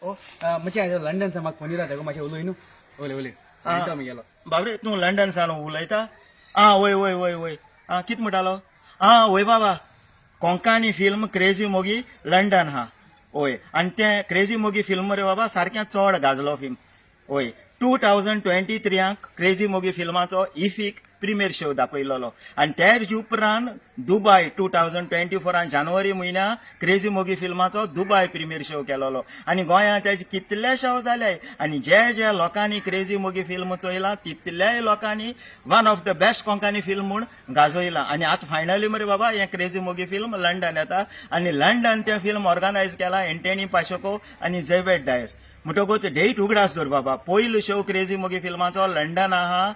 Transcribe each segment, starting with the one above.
ओ मातशें लंडन सावन म्हाका फोन येयला, तेका मातशें उलय न्हू. उलय उलय म्हणटा मुगेलो. बाबरे, तूं लंडन सावन उलयता? आं, वय वय वय वय. आं, कित म्हणटालो? आं वय बाबा, कोंकणी फिल्म क्रेजी मोगी लंडन हा. वय, आनी तें क्रेजी मोगी फिल्म रे बाबा, सारकें चड गाजलो फिल्म. वय, 2023आंक क्रेजी मोगी फिल्माचो इफीक प्रिमियर शो दाखयलेलो आनी तेज उपरांत दुबाय 2024आन जानेवारी म्हयन्या क्रेजी मोगी फिल्माचो दुबाय प्रिमियर शो केलेलो आनी गोंयांत तेजे कितले शो जाले. आनी जे जे लोकांनी क्रेजी मोगी फिल्म चोयलां, तितल्याय लोकांनी one of the best Konkani film म्हूण गाजयलां. आनी आतां फायनली मरे बाबा, हें क्रेजी मोगी फिल्म लंडन येता आनी लंडन तें फिल्म ऑर्गनायज केलां एंटनी पाशोको आनी झेबेट डायस. म्हणटकूच डेट उगडास दवर बाबा, पयलो शो क्रेजी मोगी फिल्माचो लंडन आहा,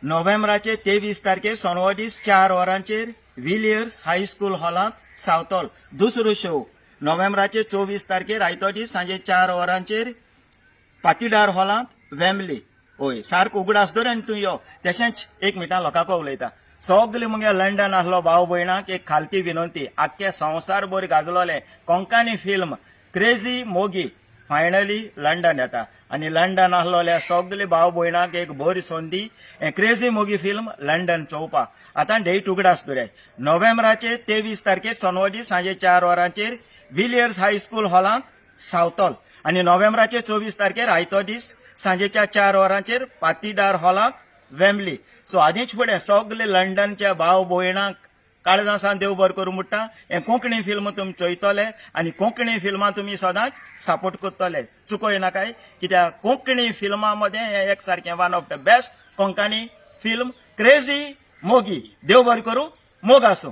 नोव्हेंबराचे 23 तारखेर, सोनवार दीस, 4 वरांचेर विलियर्स हायस्कूल हॉलांत, सावतॉल. दुसरो शो नोव्हेंबराचे 24 तारखेर, आयतो दीस, सांजे 4 वरांचेर पातीदार हॉलांत, वेम्बली. हय, सारको उगडास दवर आनी तूं यो. तशेंच एक मिनटां, लोकांक उलयता. सगले मुगे लंडन आसलो भाव भयणाक एक खालती विनंती, आख्खे संवसार भर गाजलोलें कोंकणी फिल्म क्रेजी मोगी फायनली लंडन येता आनी लंडन आसलोल्या सगले भाव भयणाक एक बरी संदी हें क्रेजी मोगी फिल्म लंडन चोवपाक. आतां डेट उगडास दवराय, नोव्हेंबराचे 23 तारखेर, सोनवार दीस, सांजे 4 वरांचेर विलियर्स हायस्कूल हॉलांत, सावतॉल आनी नोव्हेंबराचे 24 तारखेर, आयतो दीस, सांजेच्या 4 वरांचेर पातीदार हॉलांत, वेम्बली. सो आदींच फुडें सगले लंडनच्या भाव भयणांक काळजां सावन देव बरो करूं म्हणटा. हें कोंकणी फिल्म तुमी चोयतले आनी कोंकणी फिल्मां तुमी सदांच सपोर्ट करतले, चुकोय नाकाय, कित्याक कोंकणी फिल्मां मदें हें एक सारकें one of the best Konkani film crazy मोगी. देव बरें करूं, मोग आसूं.